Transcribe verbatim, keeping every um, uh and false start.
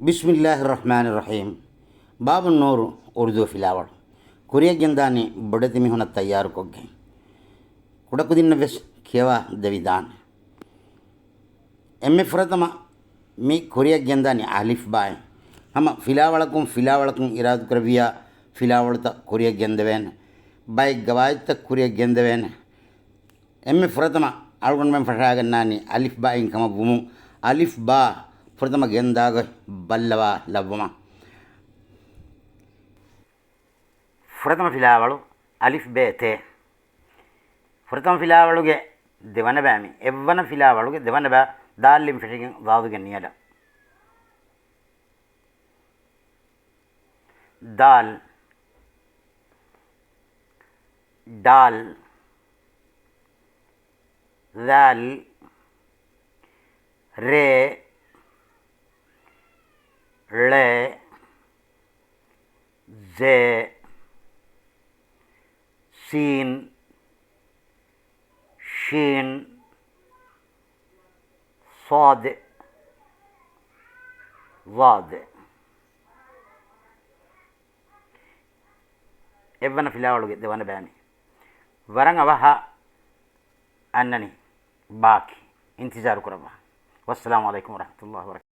ބިސްމިއްލާހި ރަޙްމާނި ރަޙީމް. ބާބުން ނޫރު އުރުދޫ ފިލާވަޅު. ކުރިއަށް ގެންދާނީ ބޮޑެތި މީހުނަށް ތައްޔާރުކޮށްގެން. ކުޑަކުދިންނަށް ވެސް ކިޔަވާ ދެވިދާނެ. އެންމެ ފުރަތަމަ މި ކުރިއަށް ގެންދާނީ އަލިފް ބާއިން. ހަމަ ފިލާވަޅަކުން ފިލާވަޅަކުން އިރާދަކުރެއްވިޔާ ފިލާވަޅުތައް ކުރިއަށް ގެންދެވޭނެ. ބައެއް ގަވާއިދުތައް ކުރިއަށް ގެންދެވޭނެ. އެންމެ ފުރަތަމަ އަޅުގަނޑުމެން ފަށާގަންނާނީ އަލިފް ބާއިން ކަމަށް ވުމުން، އަލިފް ބާ ފުރަތަމަ ގެންދާ ގޮތް ބައްލަވާ ލައްވަމާ. ފުރަތަމަ ފިލާވަޅު އަލިފް ބޭ ތޭ. ފުރަތަމަ ފިލާވަޅުގެ ދެވަނަ ބާ މި. އެއްވަނަ ފިލާވަޅުގެ ދެވަނަ ބާ ދާލް އިން ފެށިގެން ޒާދުގެ ނިޔަލަށް. ދާލް، ޑާލް، ޛާލް، ރޭ، ޅޭ، ޒޭ، ސީން، ޝީން، ޞާދެއް، ޒާދެއް. އެއްވަނަ ފިލާވަޅުގެ ދެވަނަ ބަޔަނެއް. ވަރަށް އަވަހަށް އަންނަނީ ބާކީ. އިންތިޒާރު ކުރައްވާ. ވައްސަލާމު ޢަލައިކުމް ވަރަޙްމަތުﷲ ވަބަރަކާތުހު.